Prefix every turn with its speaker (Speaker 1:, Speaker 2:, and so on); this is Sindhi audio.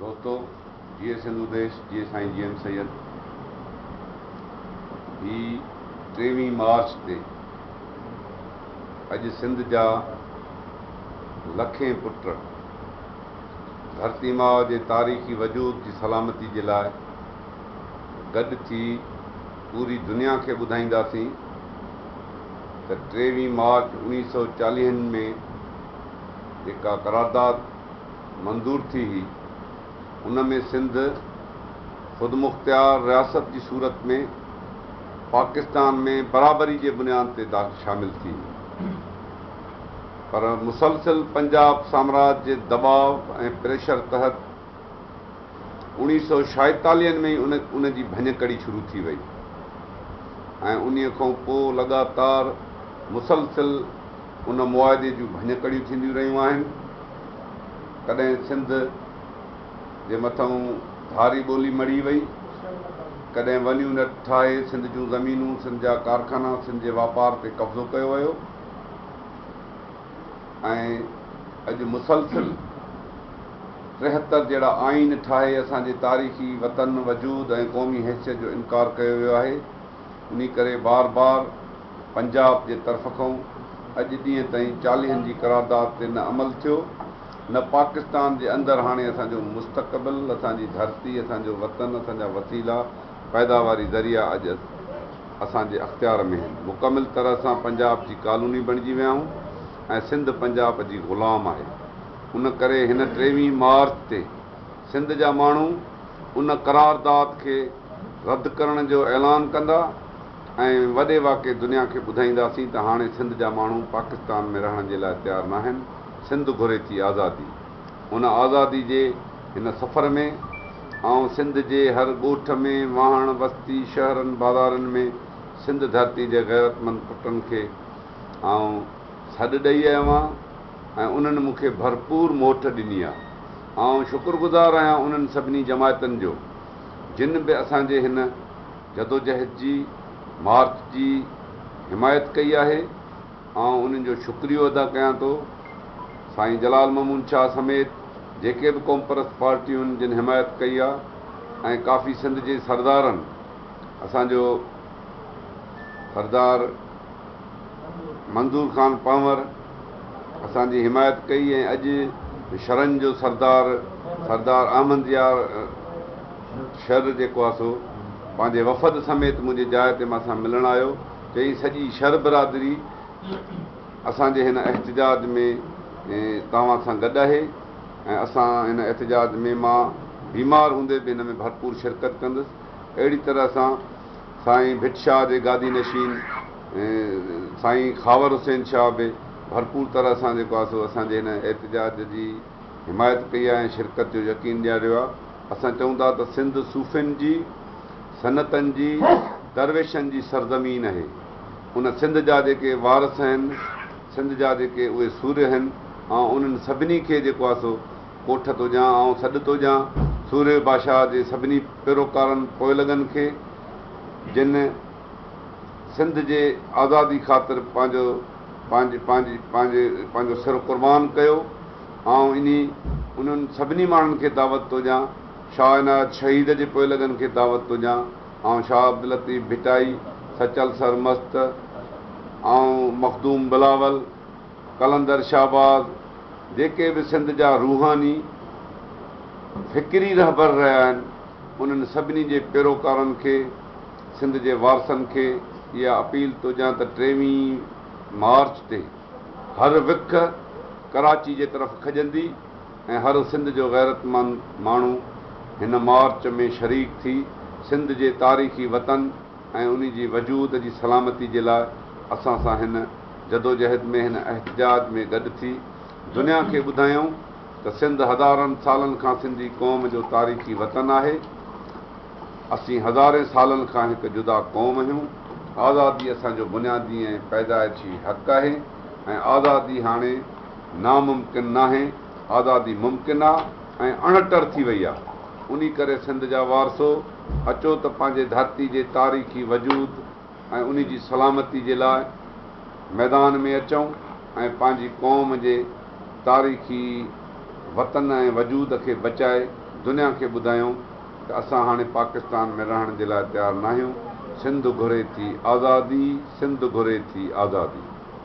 Speaker 1: دوستو جيئي سنڌو ديش جيئي سائين جي ايم سيد هي ٽيويهين مارچ تي اڄ سنڌ جا لکين پٽ ڌرتي ماء جي تاريخي وجود جي سلامتي جي لاء گڏ ٿي پوري دنيا کي ٻڌائينداسين ته ٽيويهين مارچ اوڻيهه سو چاليهن ۾ جيڪا قرارداد منظور ٿي هئي، ان ۾ سنڌ خودمختيار رياست جي صورت ۾ پاڪستان ۾ برابري جي بنياد تي شامل ٿي هئي، پر مسلسل پنجاب سامراج جي دٻاء ۽ پريشر تحت اوڻيهه سو ڇائيتاليهن ۾ ئي ان جي ڀڃڪڙي شروع ٿي وئي ۽ انهيء کان پوء لڳاتار مسلسل ان معاهدي جون ڀڃڪڙيون ٿينديون رهيون آهن. ڪڏهن سنڌ جي مٿئون ڌاري ٻولي مڙهي وئي، ڪڏهن ون يونٽ ٺاهي سنڌ جون زمينون، سنڌ جا ڪارخانا، سنڌ جي واپار تي قبضو ڪيو ويو ۽ اڄ مسلسل 73 جهڙا آئين ٺاهي اسان جي تاريخي وطن، وجود ۽ قومي حيثيت جو انڪار ڪيو ويو آهي. انهي ڪري بار بار پنجاب جي طرف کان اڄ ڏينهن تائين چاليهن جي قرارداد تي نه عمل ٿيو نه پاڪستان جي اندر هاڻي اسان جو مستقبل، اسان جي ڌرتي، اسان جو وطن، اسان جا وسيلا، پيداواري ذريعا اڄ اسان جي اختيار ۾ آهن. مڪمل طرح سان پنجاب جي ڪالوني بڻجي ويا آهيون ۽ سنڌ پنجاب جي غلام آهي. ان ڪري هن ٽيويهين مارچ تي سنڌ جا ماڻهو ان قرارداد کي رد ڪرڻ جو اعلان ڪندا ۽ وڏي واڪي دنيا کي ٻڌائينداسين ته هاڻي سنڌ جا ماڻهو پاڪستان ۾ رهڻ جي لاء تيار ناهن، سنڌ گهري ٿي آزادي. ان آزادي جي هن سفر ۾ آئون سنڌ جي هر ڳوٺ ۾، واهڻ، وستي، شهرن، بازارن ۾ سنڌ ڌرتي جي غيرتمند پٽن کي آئون سڏ ڏئي آيو آهيان ۽ انهن مون کي ڀرپور موٽ ڏني آهي. آئون شڪرگذار آهيان انهن سڀني جماعتن جو جن به اسان جي هن جدوجهد جي مارچ جي حمايت ڪئي آهي. آئون انهن جو شڪريو ادا ڪيان ٿو. سائين جلال محمود شاهه سميت جيڪي به قومپرست پارٽيون جن حمايت ڪئي آهي ۽ ڪافي سنڌ جي سردارن اسان جو سردار منظور خان پنهور اسان جي حمايت ڪئي ۽ اڄ شرن جو سردار سردار احمد يار شر جيڪو آهي سو پنهنجي وفد سميت منهنجي جاء تي مان سان ملڻ آيو. چيائين سڄي شر برادري اسان جي هن احتجاج ۾ توهان سان گڏ آهي ۽ اسان هن احتجاج ۾ مان بيمار هوندي به هن ۾ ڀرپور شرڪت ڪندس. اهڙي طرح سان سائين ڀٽ شاهه جي گادي نشين سائين خاور حسين شاهه به ڀرپور طرح سان جيڪو آهي سو اسان جي هن احتجاج جي حمايت ڪئي آهي ۽ شرڪت جو يقين ڏياريو آهي. اسان چئون ٿا ته سنڌ صوفين جي، سنتن جي، درويشن جي سرزمين اهي. ان سنڌ جا جيڪي وارث آهن، سنڌ جا جيڪي اهي سورهيه آهن، آئون انهن سڀني کي جيڪو آهي سو ڪوٺ ٿو ڏيان، آئون سڏ ٿو ڏيان سورهيه بادشاهه جي سڀني پيروڪارن پوئلڳن کي، جن سنڌ جي آزادي خاطر پنهنجو پنهنجي پنهنجي پنهنجي پنهنجو سر قربان ڪيو. آئون انهي انهن سڀني ماڻهن کي دعوت ٿو ڏيان، شاهه عنايت شهيد جي پوئلڳن کي دعوت ٿو ڏيان، آئون شاهه عبداللطيف ڀٽائي، سچل سرمست، آئون مخدوم بلاول، قلندر شهباز، جيڪي به سنڌ جا روحاني فڪري رهبر رهيا آهن، انهن سڀني جي پيروڪارن کي، سنڌ جي وارثن کي اها اپيل ٿو ڏيان ته ٽيويهين مارچ تي هر وک ڪراچي جي طرف کڄندي ۽ هر سنڌ جو غيرتمند ماڻهو هن مارچ ۾ شريڪ ٿي سنڌ جي تاريخي وطن ۽ انهي جي وجود جي سلامتي جي لاء اسان سان هن جدوجهد ۾ هن احتجاج ۾ گڏ ٿي دنيا کي ٻڌايون ته سنڌ هزارن سالن کان سنڌي قوم جو تاريخي وطن آهي. اسين هزارين سالن کان هڪ جدا قوم آهيون. آزادي اسان جو بنيادي ۽ پيدائشي حق آهي ۽ آزادي هاڻي ناممڪن ناهي، آزادي ممڪن آ ۽ اڻٽر ٿي وئي آ. انهي ڪري سنڌ جا وارثو اچو ته پنهنجي ڌرتي جي تاريخي وجود ۽ انهي جي سلامتي جي لاء ميدان ۾ اچون ۽ پنهنجي قوم جي تاريخي وطن ۽ وجود کي بچائي دنيا کي ٻڌايون ته اسان هاڻي پاڪستان ۾ رهڻ جي لاء تيار ناهيون. سنڌ گهري ٿي آزادي، سنڌ گهري ٿي آزادي.